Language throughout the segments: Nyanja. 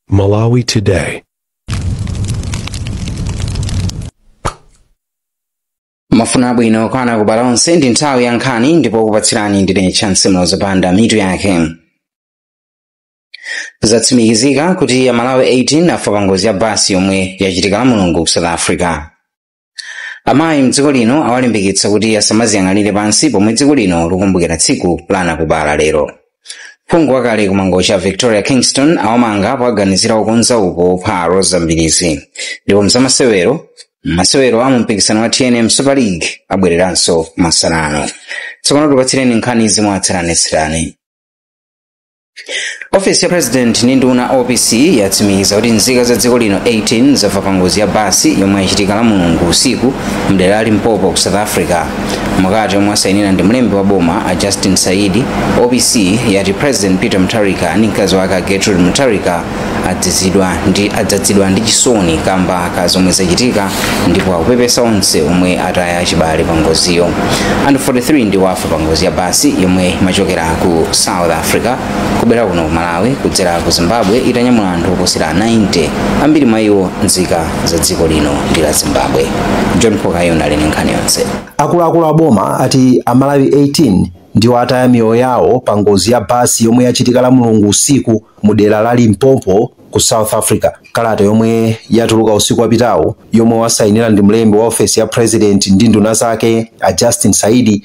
Malawi Today. Mafuna abwino kwa anakubala onse. Ndi nthawi ya nkhani ndipo kupatsirani ndine Chance Mlozapanda. Mitu yake: Zatsimikizika kuti Amalawi 18 afa pa ngozi ya basi yomwe yachitika la Mulungu ku South Africa. Amayi mdziko lino awalimbikitsa kuti asamaziyang'anire pansi pomwe dziko lino likumbukira tsiku la anakubala lero. Phungu wakale kumangocha Victoria Kingston awamanga poaganizira kukonza upo wopha Rosa Mbilizi. Ndipo mzamasewero, masewero a mumpikisano wa TNM Super League abwereranso masanano. Tsopano tipatsireni nkhani zimwatsatanetsatane. Ofisi ya President ndi nduna, OPC, yatsimikiza kuti nzika za dziko lino 18 zafa pa ngozi ya basi yomwe yachitika la Mulungu usiku mdera la Limpopo ku South Africa. Mwakalata yomwe asayinira ndi mlembi wa boma a Justin Saidi, OPC yati President Peter Mutharika ndi mkazi wake a Gertrude Mutharika adzazidwa ndi chisoni kamba ka zomwe zachitika ndipo akupepesa onse omwe ataya achibale pa ngoziyo. Anthu 43 ndi wafa pa ngozi ya basi yomwe imachokera ku South Africa kubwera kuno ku Malawi kudzera ku Zimbabwe, itanyamula anthu oposera 90, ambiri mwa iwo nzika za dziko lino ndi la Zimbabwe. John Pokayona ali ndi nkhani yonse. Akuluakulu a boma ati Amalawi 18 ndiwo ataya miyoyo yawo pa ngozi ya basi yomwe yachitika la Mulungu usiku mu dera la Limpopo ku South Africa. Kalata yomwe yatuluka usiku wapitawo, yomwe wasayinira ndi mlembi wa ofesi ya President ndi nduna zake a Justin Saidi,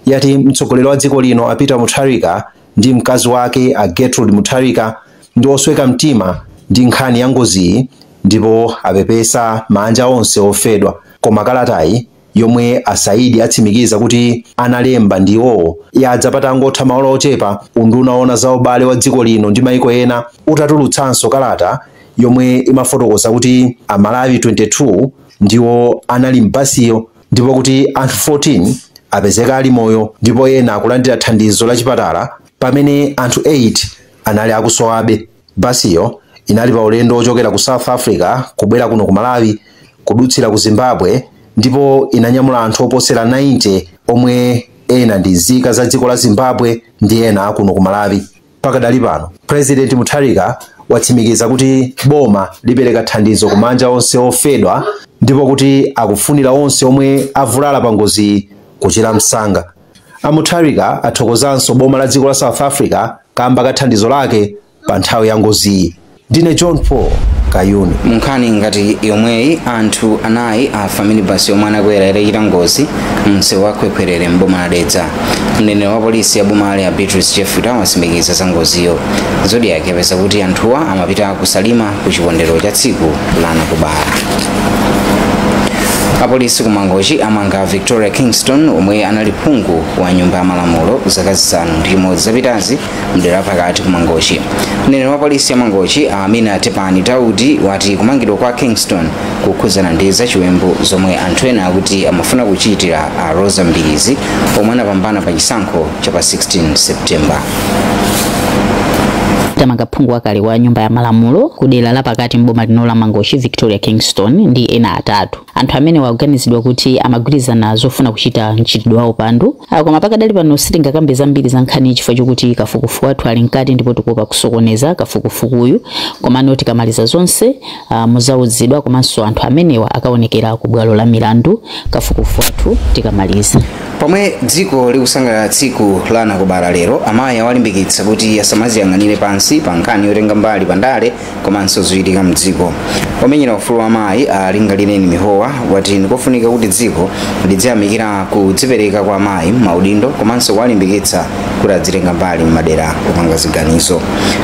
yati mtsogoleri wa dziko lino a Peter Mutharika ndi mkazi wake a Gertrude Mutharika ndi osweka mtima ndi nkhani ya ngoziyi ndipo apepesa manja onse ofedwa. Koma kalatayi, yomwe aSaidi atsimikiza kuti analemba ndi iwowo, yadza patangotha maola ochepa unduna owona za ubale wa dziko lino ndi maiko ena utatulutsanso kalata yomwe imafotokoza kuti Amalawi 22 ndiwo anali m'basiyo ndipo kuti anthu 14 apezeka ali moyo ndipo ena akulandira thandizo la chipatala, pamene anthu 8 anali akusowabe. Basiyo inali pa ulendo ochokera ku South Africa kubwera kuno ku Malawi kudutsira ku Zimbabwe ndipo inanyamula anthu oposera 90, omwe ena ndi nzika za dziko la Zimbabwe ndi ena akuno ku Malawi. Pakadali pano, President Mutharika watsimikiza kuti boma lipereka thandizo kumanja onse ofedwa ndipo kuti akufunira onse omwe avulala pa ngozi kuchira msanga. AMutharika athokozanso boma la dziko la South Africa kamba ka thandizo lake pa nthawi ya ngoziyi. Ndine John Paul Kayuni. Munkhani ngati yomweyi, anthu 4 afa minibasi yomwe anakwera itachita ngozi msewu wa Khwekhwerere mboma la Dedza. Mneneri wa polisi ya bomali a Beatrice Jeffrey watsimikiza za ngoziyo. Zodiak yapeza kuti anthuwa amapita kusalima ku chikondwerero cha tsiku la anakubala. Apolisi ku Mangochi amanga Victoria Kingston, omwe anali phungu wa nyumba ya malamulo zaka 6 zapitazi mdera pakati ku Mangochi. Mneneri wa polisi ya Mangochi Amina Tepani Daudi wati kumangidwa kwa Kingston kukhudzana ndi zachiwembu zomwe anthu ena akuti amafuna kuchitira a Rosa Mbilizi, omwe anapambana pa chisankho cha pa 16 September. Tamanga phungu wakale wa nyumba ya malamulo ku dera la pakati mboma lino la Mangochi, Victoria Kingston, ndi ena atatu. Anthu amene waganizidwa kuti amagwirizana zofuna kuchita mchitidwe wawo pandu. Koma pakadali pano sitingakambe zambiri za nkhani chifukwa chokuti kafukufuku wathu ali mkati ndipo tikuopa kusokoneza kafukufukuyu. Komano tikamaliza zonse muzauzidwa, komanso anthu amenewa akaonekera ku bwalo la milandu kafukufuku wathu tikamaliza. Pomwe dziko likusangalala tsiku la anakubala lero, amayi awalimbikitsa kuti asamaziyang'anire pansi pa nkhani yotenga mbali pa ndale komanso zochitika mdziko. Omenyera ufulu wa amayi a Lingalireni Mihowa wati ndikofunika kuti dziko lidziyamikira kudzipereka kwa amayi maudindo komanso kuwalimbikitsa kuti adzitenga mbali m'madera opanga ziganizo.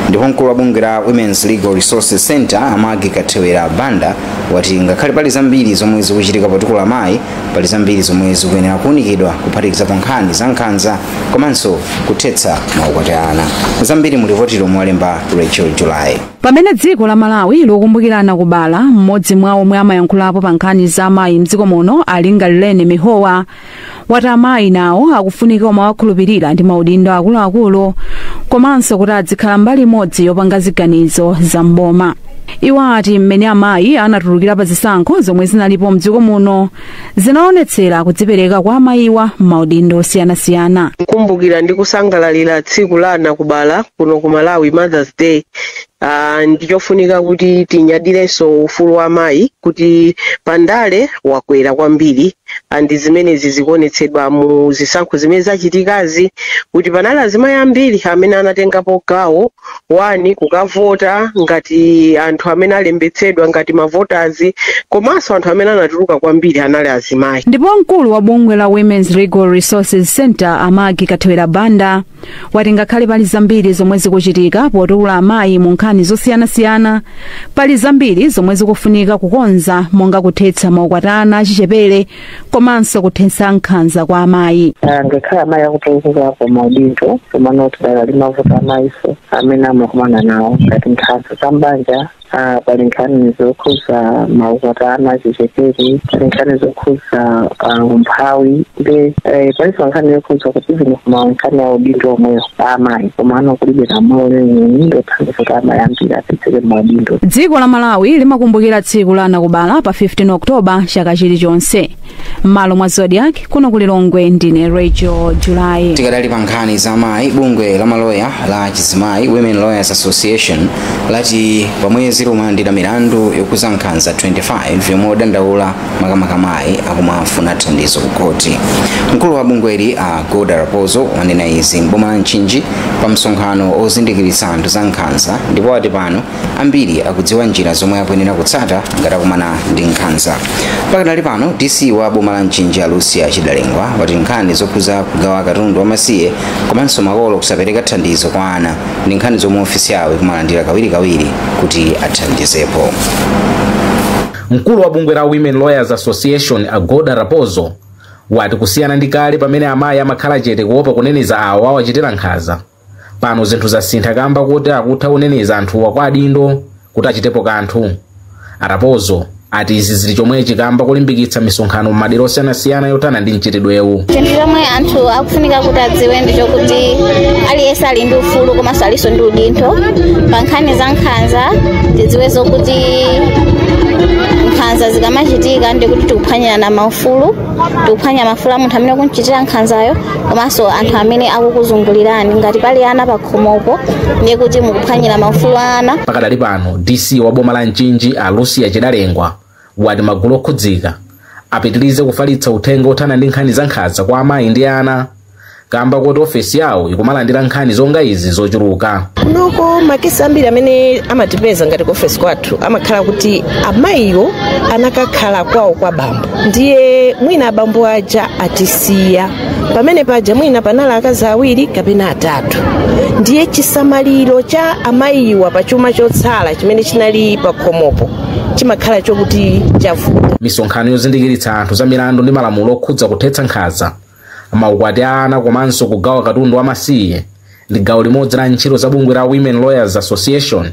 Ndipo mkulu wa bungwe la Women's Legal Resources Center a Maggie Kathewera Banda wati ngakhale pali zambiri zomwe zikuchitika potukula amayi, pali zambiri zomwe zikuyenera kuwunikidwa, kuphatikizapo nkhani za nkhanza komanso kuthetsa maukwati ana. Zambiri mu ripoti lomwe walemba Rachel July. Pamene dziko la Malawi likukumbukira anakubala, mmodzi mwa omwe amayankhulapo pa nkhani za amayi mdziko muno, Alingalireni Mihowa, wati amayi nawo akufunika omawakhulupirira ndi maudindo akuluakulu komanso kuti adzikhala mbali imodzi yopanga ziganizo za mboma. Iwo ati mmene amayi anatulukira pa zisankho zomwe zinalipo mdziko muno zinaonetsera kudzipereka kwa amayiwa m'maudindo osiyanasiyana. Kukumbukira ndi kusangalalira tsiku la anakubala kuno ku Malawi, Mothers Day, Ndichofunika kuti tinyadirenso ufulu wa amayi kuti pandale wakwera kwambiri, and zimenezi zikuonetsedwa mu zisankho zimene zachitikazi kuti panali azimayi ambiri amene anatengapo gawo 1 kukavota ngati anthu amene alembetsedwa ngati mavoters, komanso anthu amene anatuluka kwambiri anali azimayi. Ndipo mkulu wa bungwe la Women's Legal Resources Center, Amagi Kathewera Banda, wati ngakhale pali zambiri zomwe zikuchitika potukula amayi mu nkhani zosiyanasiyana, pali zambiri zomwe zikufunika kukonza, monga kuthetsa maukwati ana achichepere komanso kuthetsa nkhanza kwa amayi. Ngakhale amayi akutukukapo maudindo, komano tidakali mavuto amayiso amene amakumana nawo ngati nkhanza za mbanja. Pali nkhani zokhuza maukwati ana achichepere, pali nkhani zokhuza umphawi, ndi palinso nkhani yokhuza kuti even kuma nkhani ya udindo omweyo amayi, komano kulibe lamulo leniyeni lothandiza kuti amayi ambiri apezeke maudindo. Dziko la Malawi limakumbukira tsiku la anakubala pa 15 Oktoba chaka chilichonse. M'malo mwa Zodiak, kuno ku Lilongwe, ndine Rachel July. Tikadali pa nkhani za amayi, bungwe la maloya la chizimayi, Women Lawyers Association, lati pamwezi limalandira milandu yokuza nkhanza 25 yomwe odandaula, makamaka mayi, akumafuna thandizo ku khoti. Mkulu wa bungweli, a Goda Raposo, wanena izi mboma la Mchinji pa msonkhano ozindikiritsa anthu za nkhanza, ndipo ati pano ambiri akudziwa njira zomwe akuyenera kutsata ngati akumana ndi nkhanza. Pakadali pano, DC wa boma la Mchinji, a Lucia Chidalengwa, wati nkhani zokhuza kugawa katundu wamasiye komanso makolo kusapereka thandizo kwa ana ndi nkhani zomwe ofisi yawo ikumalandira kawirikawiri kuti athandizepo. Mkulu wa bungwe la Women Lawyers Association, Agoda Raposo, wati kusiyana ndi kale pamene amayi amakhala chete kuopa kuneneza awo awachitira nkhanza, pano zinthu zasintha kamba kuti akutha kuneneza anthuwa kwa adindo kuti achitepo kanthu. Arapozo ati izi zili chomwechi kamba kulimbikitsa misonkhano m'madera osiyanasiyana yothana ndi mchitidwewu. Chinthu chomwe anthu akufunika kuti adziwe ndi chokuti aliyense ali ndi ufulu komanso alinso ndi udindo pa nkhani za nkhanza. Tidziwe zokuti nkhanza zikamachitika ndikuti tikuphwanyana maufulu, tikuphwanya maufulu a munthu amene akumchitira nkhanzayo komanso anthu amene akukuzungulirani. Ngati pali ana pakhomopo, ndiye kuti mukuphwanyira maufulu a ana. Pakadali pano, DC wa boma la Mchinji, a Lucia Chidalengwa, wati magulu okhudzika apitirize kufalitsa uthenga othana ndi nkhani za nkhanza kwa amayi ndi ana kamba kuti ofesi yawo ikumalandira nkhani zonga izi zochuluka. Kunoko makesi ambiri amene amatipeza ngati ku ofesi kwathu amakhala kuti amayiwo anakakhala kwawo kwa bambo, ndiye mwina abambo aja atisiya pamene paja, mwina panali akazi awiri kapena atatu, ndiye chisamaliro cha amayiwa pa chuma chotsala chimene chinali pa khomopo chimakhala chokuti chavuta. Misonkhano yozindikiritsa anthu za milandu ndi malamulo okhudza kuthetsa nkhanza, maukwati a ana komanso kugawa katundu wamasiye ndi gawo limodzi la ntchito za bungwe la Women Lawyers Association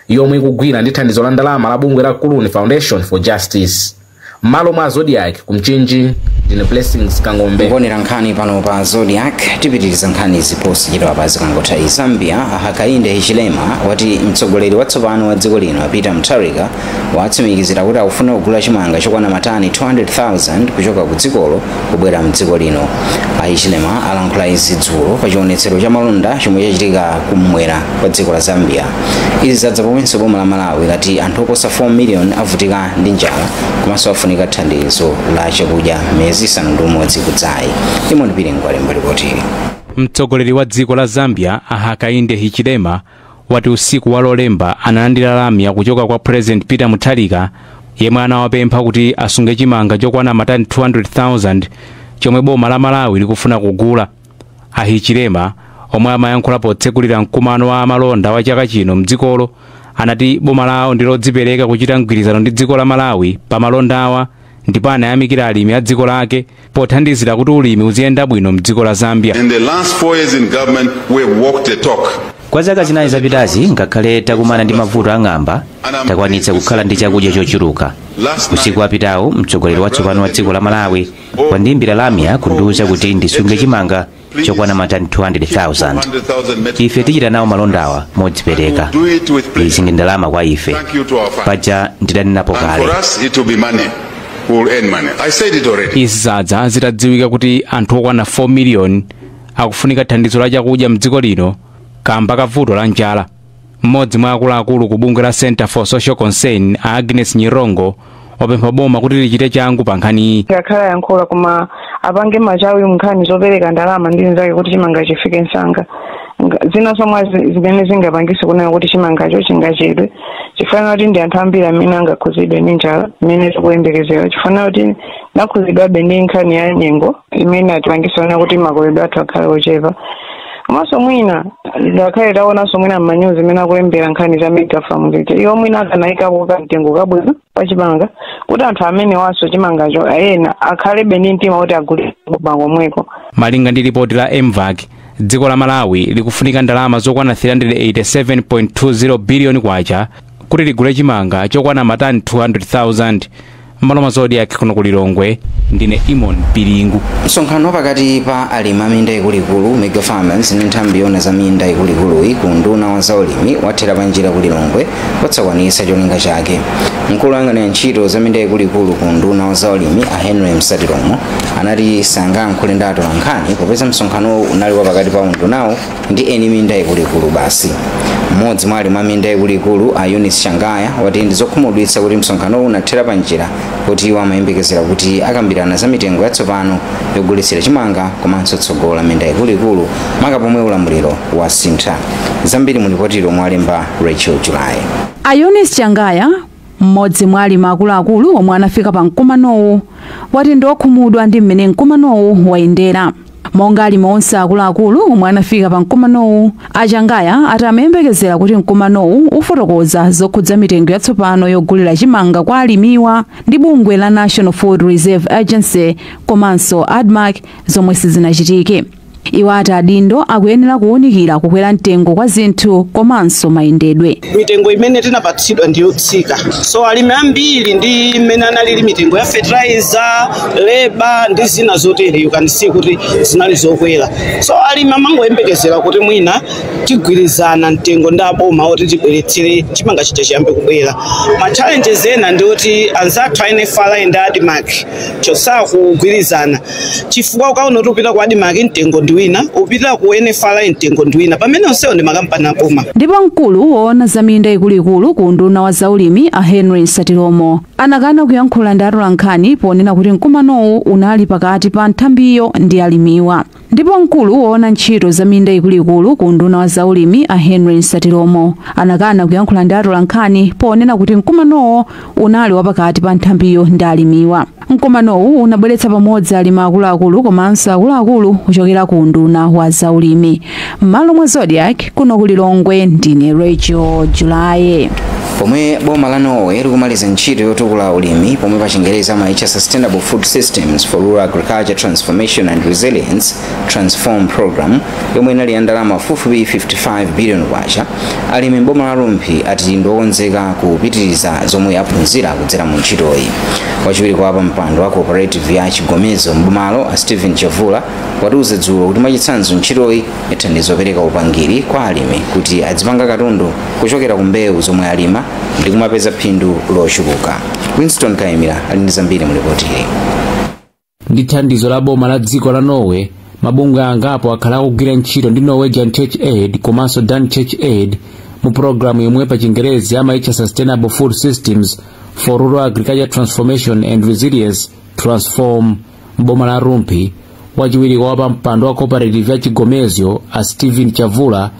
yomwe ikugwira ndi thandizo la ndalama la bungwe la Kuluni Foundation for Justice. M'malo mwa Zodiak, kumchinji, ndine Blessings Kangombe. Kuonera nkhani pano pa Zodiak, tipitiriza nkhani ziposichedwa pa zikangotha. Zambia, Hakainde Hichilema wati mtsogoleri watsopano wa dziko lino, Peter Mutharika, watsimikizira kuti akufuna kugula chimanga chokwana matani 200,000 kuchoka ku dzikolo kubwera mdziko lino. Hichilema alankhula izi dzulo pa chionetsero cha malonda chomwe chachitika kumwera kwa dziko la Zambia. Izi zadza pomwenso boma la Malawi lati anthu oposa 4 million avutika ndi njala komanso afunika thandizo la chakudya miyezi 6 kudzayi. Imwe Piringo alemba ripoti. Mtsogoleri wa dziko la Zambia, Hakainde Hichilema, wati usiku wa Lolemba analandira lamya kuchoka kwa President Peter Mutharika yemwe anawapempha kuti asunge chimanga chokwana matani 200,000 chomwe boma la Malawi likufuna kugula. Ahichilema, omwe amayankhula potsekulira mkumano wa amalonda wa chaka chino mdzikolo, anati boma lawo ndi lodzipereka kuchita mgwirizano ndi dziko la Malawi pa malonda awa, ndipo anayamikira alimi a dziko lake pothandizira kuti ulimi uziyenda bwino mdziko la Zambia. In the last 4 years in government, we have walked the talk. Kwa zaka 4 zapitazi, ngakhale takumana ndi mavuto ang'amba, takwanitsa kukhala ndi chakudya chochuluka. Usiku wapitawu, mtsogoleri watsopano wa dziko la Malawi wandiyimbira lamya kundiwuza kuti ndisunge chimanga chokwana matani 200,000. Ife tichita nawo malondawa modzipereka. Izi ndi ndalama kwa ife. Paja ndidanenapo And kale. for us, it will be money. We will earn money. I said it already. Izi zadza zitadziwika kuti anthu okwana 4 miliyoni akufunika thandizo la chakudya mdziko lino kamba ka vuto la njala. Mmodzi mwa akuluakulu ku bungwe la Center for Social Concern, Agnes Nyirongo, wapempha boma kuti lichite changu pa nkhaniyi. Ngakhala yankhula koma apange machawi nkhani zopereka ndalama ndi nzake kuti chimanga chifike msanga. Zina zomwe zimene zingapangise kunena kuti chimangacho chingachedwe, chifanira kuti ndi anthu ambiri amene angakhuzidwe ndi njala imene tikuyembekezera, chifanira kuti nakhuzidwabe ndi nkhani ya nyengo imene atipangise kunena kuti makoledwe athu akhale ochepa. Komanso mwina ngakhale taonanso mwina m'manyuzi imene akulembera nkhani za mega farm zija, iwo mwina akanayikapo kamtengo kabwino pachimanga kuti anthu amene waso chimangacho ena akhalebe ndi mtima kuti agule komweko. Malinga ndi ripoti la MVAC, dziko la Malawi likufunika ndalama zokwana 387.20 biliyoni kwacha kuti ligule chimanga chokwana matani 200,000. M'malo mwa Zodiak kuno ku Lilongwe, ndine Imon Pilingu. Msonkhano pakati pa alimi a minda ikuluikulu, mega farmers, ndi nthambi yoona za minda ikuluikuluyi ku unduna wa zaulimi wathera panjira ku Lilongwe potsakwanitsa cholinga chake. Mkulu woyang'anira ntchito za minda ikuluikulu ku unduna wa zaulimi, a Henry Msatiromo, anati sangayankhule ndi atolankhani popeza msonkhanowu unali wa pakati pa undunawo ndi eni minda ikuluikulu basi. Mmodzi mwa alimi a minda ikuluikulu, a Eunice Changaya, wati ndi zokhumudwitsa kuti msonkhanowu unathera panjira, kuti iwo amayembekezera kuti akambirana za mitengo yatsopano yogulitsira chimanga komanso tsogolo la minda ikuluikulu, maka pomwe ulamuliro wasintha. Zambiri mu ripoti lomwe alemba Rachel July. A Eunice Changaya, mmodzi mwa alimi akuluakulu omwe anafika pa mkumanowu, wati ndi okhumudwa ndi mmene mkumanowu wayendera. Monga alimi onse akuluakulu omwe anafika pa mkumanowu, Achangaya ati amayembekezera kuti mkumanowu ufotokoza zokhudza mitengo yatsopano yogulira chimanga kwa alimiwa ndi bungwe la National Food Reserve Agency komanso ADMARC, zomwe sizinachitike. Iwo ati adindo akuyenera kuwunikira kukwera mtengo kwa zinthu komanso mayendedwe. Mitengo imene tinapatsidwa ndiyotsika, so alimi ambiri ndi mmene analili mitengo ya fertilizer, labour ndi zina zotere, you can see kuti zinali zokwera. So alimi amangoyembekezera kuti mwina tigwirizana mtengo ndi aboma oti tibweretsere chimanga chija chiyambe kubwera. Ma challenges ena ndi oti anzathu a NFRA ndi ADMARC chosakugwirizana, chifukwa ukaona kuti upita ku ADMARC mtengo ndi wina, upita ku NFRA mtengo ndi wina, pamene onsewo ndi makampani aboma. Ndipo mkulu woona za minda ikuluikulu ku unduna wa zaulimi, a Henry Satiromo, anakana kuyankhula ndi atolankhani ponena kuti mkumanowu unali pakati pa nthambiyo ndi alimiwa. Ndipo mkulu woona ntchito za minda ikuluikulu ku unduna wa zaulimi, a Henry Satiromo, anakana kuyankhula ndi atolankhani ponena kuti mkumanowo unali wapakati pa nthambiyo ndi alimiwa. Mkumanowu unabweretsa pamodzi alimi akuluakulu komanso akuluakulu kuchokera ku unduna wa zaulimi. M'malo mwa Zodiak kuno ku Lilongwe, ndine Rachel Julaye. Pomwe boma la Norway likumaliza ntchito yotukula ulimi pomwe pa Chingerezi amayitcha Sustainable Food Systems for Rural Agriculture Transformation and Resilience, Transform Program, yomwe inali ya ndalama pafupifupi 55 billion kwacha, alimi mboma la Rumphi ati ndi okonzeka kupitiriza zomwe aphunzira kudzera mu ntchitoyi. Wachiwiri kwa mpando wa cooperative ya Chigomezo mbomalo, a Stephen Chavula, watiuza dzulo kuti mwachitsanzo ntchitoyi ithandiza kupereka upangiri kwa alimi kuti adzipanga katundu kuchokera ku mbewu zomwe alima ndi kumapeza phindu lochuluka. Winston Kaimira ali ndi zambiri mu ripoti ili. Ndi thandizo la boma la dziko la Norway, mabungwe angapo akhala akugwira ntchito ndi Norwegian Church Aid komanso Dan Church Aid mu pulogalamu yomwe pa Chingerezi amayitcha Sustainable Food Systems for Rural Agriculture Transformation and Resilience, Transform. Mboma la Rumphi, wachiwiri kwa wapampando wa cooperative ya Chigomezyo, a Stephen Chavula,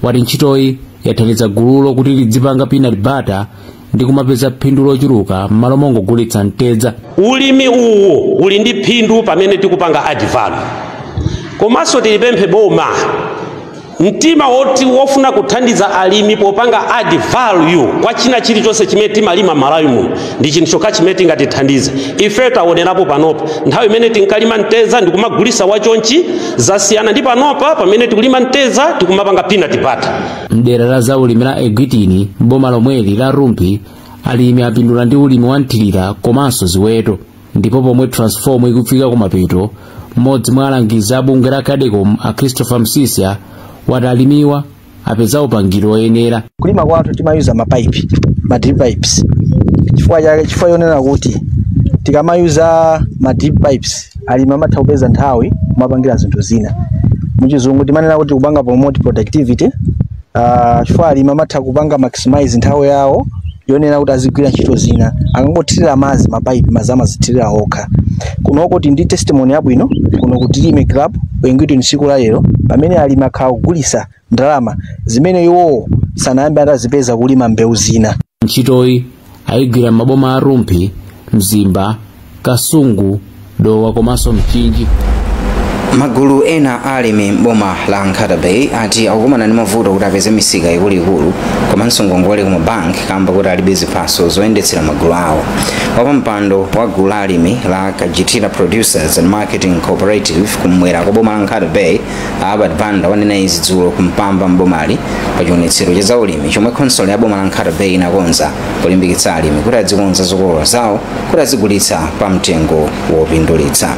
wati ntchitoyi yathandiza gululo kuti lidzipanga peanut butter ndi kumapeza phindu lochuluka m'malo mongogulitsa mtedza. Ulimi uwu uli ndi phindu pamene tikupanga add value. Komanso tilipemphe boma mtima woti wofuna kuthandiza alimi popanga add value kwa china chilichonse chimene timalima m'Malawi muno ndi chinthu chokha chimene tingatithandize. Ife taonerapo panopa, nthawi imene tinkalima mtedza ndikumagulisa wachonchi zasiyana ndi panopa pamene tikulima mtedza tikumapanga peanut butter. Mdera la zaulimi la Egwitini mboma lomweli la Rumphi, alimi apindula ndi ulimi wa nthirira komanso ziweto. Ndipo pomwe Transform ikufika kumapeto, mmodzi mwa alangizi a bungwe la Cadecom, a Christopher Msisia, wati alimiwa apeza upangiri woyenera. Kulima kwathu timayuza mapaipi, ma drip pipes. Chifukwa chake, chifukwa chonena kuti tikamayuza ma drip pipes, alimi amatha kupeza nthawi kumapangira zinthu zina. Muchizungu timanena kuti kupanga promote productivity. Chifukwa alimi amatha kupanga maximize nthawi yawo yonena kuti azigwira ntchito zina, akangothirira madzi mapaipi, madzi amazithirira okha. Kunoko ndi testimony yabwino kuno ku Tilime Club kuyengedwe tsiku la lero, pamene alimi akhala kugulisa ndalama zimene iwowo sanayambe atazipeza kulima mbewu zina. Ntchitoyi ayigwira maboma a Rumphi, Mzimba, Kasungu, Dowa komanso Mchinji. Magulu ena alimi m'boma la Nkhata Bay ati akukumana ndi mavuto kuti apeze misika ikuluikulu komanso ngongole ku mabanki kamba kuti alibe ziphaso zoyendetsera magulu awo. Wapampando wa gulu la alimi la Kajitira Producers and Marketing Cooperative kumwera kwa boma la Nkhata Bay, Albert Banda, wanena izi dzulo kumpamba m'bomali pa chionetsero cha zaulimi chomwe khonsolo ya boma la Nkhata Bay inakonza polimbikitsa alimi kuti azikonza zokolola zawo kuti azigulitsa pa mtengo wopindulitsa.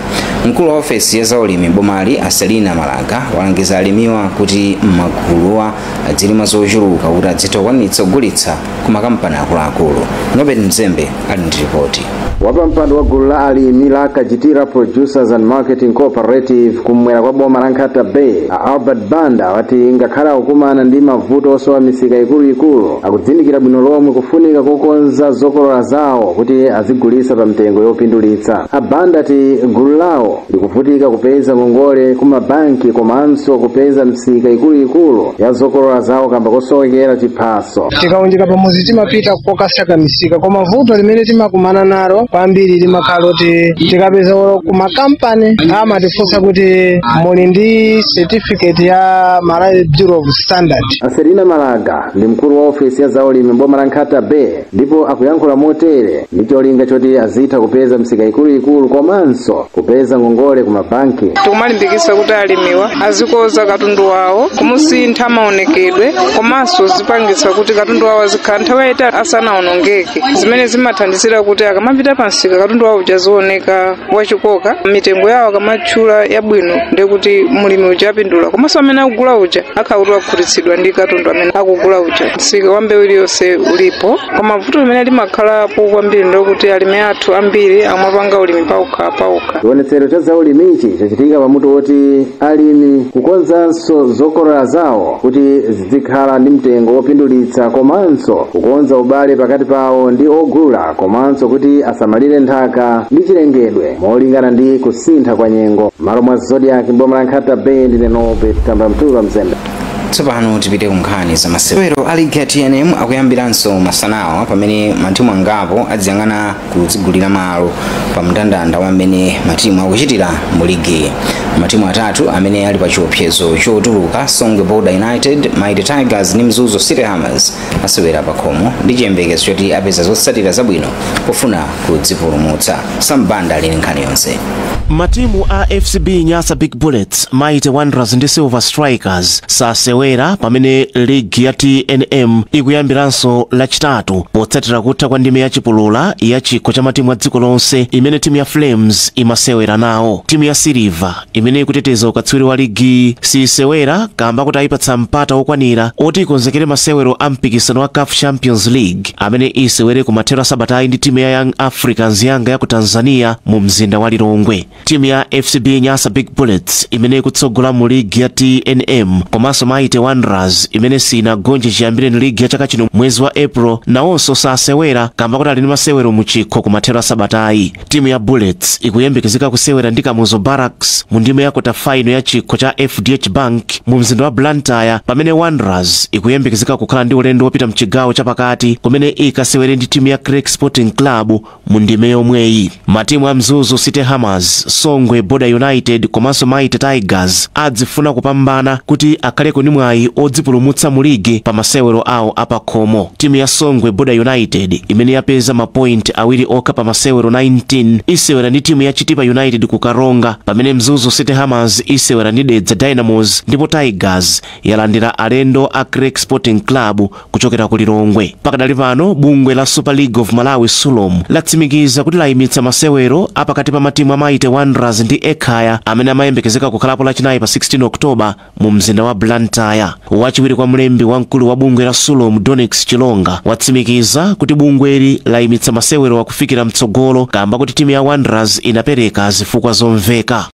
Mkulu wa ofesi ya zaulimi bomali, Aselina Malaga, walangiza alimiwa kuti maguluwa adzilima zochuluka kuti adzitha kukwanitsa kugulitsa ku makampani akuluakulu. Nobert Mzembe ali ndi ripoti. Wapampando wa gulu la alimi la Kajitira Producers and Marketing Cooperative kumwera kwa boma la Nkhata Bay, a Albert Banda, wati ngakhale akukumana ndi mavuto osowa misika ikuluikulu, akudzindikira bwino lomwe kufunika kokonza zokolola zawo kuti azigulitsa pa mtengo yopindulitsa. A Banda ati gulu lawo likuvutika kupeza ngongole ku mabanki komanso kupeza msika ikuluikulu ya zokolola zawo kamba kosowekera chiphaso. Tikaunjika pamuzi timapita kokasaka misika, koma vuto limene timakumana nalo kwambiri limakhala kuti tikapeza kumakampani amatifunsa kuti muli ndi certificate ya Malawi Bureau of Standard. Aselina Malaga ndi mkulu wa ofesi ya zaulimi boma la Nkhata Bay ndipo akuyankhula motere ndi cholinga choti azitha kupeza msika ikuluikulu komanso kupeza ngongole ku mabanki. Tikumalimbikitsa kuti alimiwa azikoza katundu wawo, kumusintha maonekedwe, komanso zipangitsa kuti katundu wawo azikhala nthawi yayitali asanawonongeke, zimene zimathandizira kuti akamapita pansika katundu wawo uja azioneka wachikoka, mitengo yawo akamatchula yabwino, ndekuti mulimi uja apindula, komanso amene akugula uja akhala kuti wakhutitsidwa ndi katundu amene akugula uja. Msika wa mbewu iliyonse ulipo, koma vuto limene limakhalapo kwambiri ndokuti alimi athu ambiri amapanga ulimi paokha paokha. Chionetsero cha zaulimichi chachitika pamutu woti alimi kukonzanso zokolola zawo kuti zizikhala ndi mtengo wopindulitsa komanso kukonza ubale pakati pawo ndi ogula komanso kuti asamalire nthaka ndi chilengedwe molingana ndi kusintha kwa nyengo. Malo mwa Zodiak, mboma la Nkhata Bay, ndine Norbert Kambamtula Mzembe. Tsopano tipite ku nkhani za masewero a ligi ya TNM. Akuyambiranso masanawa pamene matimu angapo adziyang'ana kudzigulira malo pa mndandanda wamene matimu akuchitira mu ligi. Matimu atatu amene ali pa chiopsezo chotuluka, Songwe Border United, Mighty Tigers ndi Mzuzu City Hammers, asewera pakhomo ndi chiyembekezo choti apeza zotsatira zabwino pofuna kudzipulumutsa. Sambanda ali nkhani yonse. Matimu a FCB Nyasa Big Bullets, Mighty Wanderers ndi Silver Strikers sasewera pamene ligi ya TNM ikuyambiranso Lachitatu, potsatira kutha kwa ndime yachipulula ya chikho cha matimu a dziko lonse imene timu ya Flames imasewera nawo. Timu ya Silver imene ikuteteza ukatswiri wa ligi sisewera kamba kuti ayipatsa mpata wokwanira oti ikonzekere masewero a mpikisano wa CAF Champions League amene isewere ku mathero a sabatayi ndi timu ya Young Africans yanga ya ku Tanzania mu mzinda wa Lilongwe. Timu ya FCB Nyasa Big Bullets imene ikutsogola mu ligi ya TNM komanso Mighty Wanderers imene sinagonje chiyambireni ligi ya chaka chino mwezi wa April nawonso sasewera kamba kuti ali ndi masewero mu chikho ku mathero a sabatayi. Timu ya Bullets ikuyembekezeka kusewera ndi Kamuzu Barracks mu ndime ya quarter final ya chikho cha FDH Bank mu mzinda wa Blantyre, pamene Wanderers ikuyembekezeka kukhala ndi ulendo wopita mchigawo chapakati kumene ikasewere ndi timu ya Creck Sporting Club mu ndime yomweyi. Matimu a Mzuzu City Hammers, Songwe Border United komanso Mighty Tigers adzifuna kupambana kuti akhaleko ndi mwayi odzipulumutsa mu ligi pa masewero awo apakhomo. Timu ya Songwe Border United imene yapeza mapoint 2 okha pa masewero 19 isewera ndi timu ya Chitipa United ku Karonga, pamene Mzuzu City Hammers isewera ndi Dedza Dynamos ndipo Tigers yalandira alendo a Creck Sporting Club kuchokera ku Lilongwe. Pakadali pano bungwe la Super League of Malawi, SULOM, latsimikiza kuti layimitsa masewero apakati pa matimu a Mighty Wanderers ndi Ekhaya amene amayembekezeka kukhalapo Lachinayi pa 16 Oktoba mu mzinda wa Blantyre. Wachiwiri kwa mlembi wamkulu wa bungwe la SULOM, Donix Chilonga, watsimikiza kuti bungweli layimitsa masewero akufikira mtsogolo kamba kuti timu ya Wanderers inapereka zifukwa zomveka.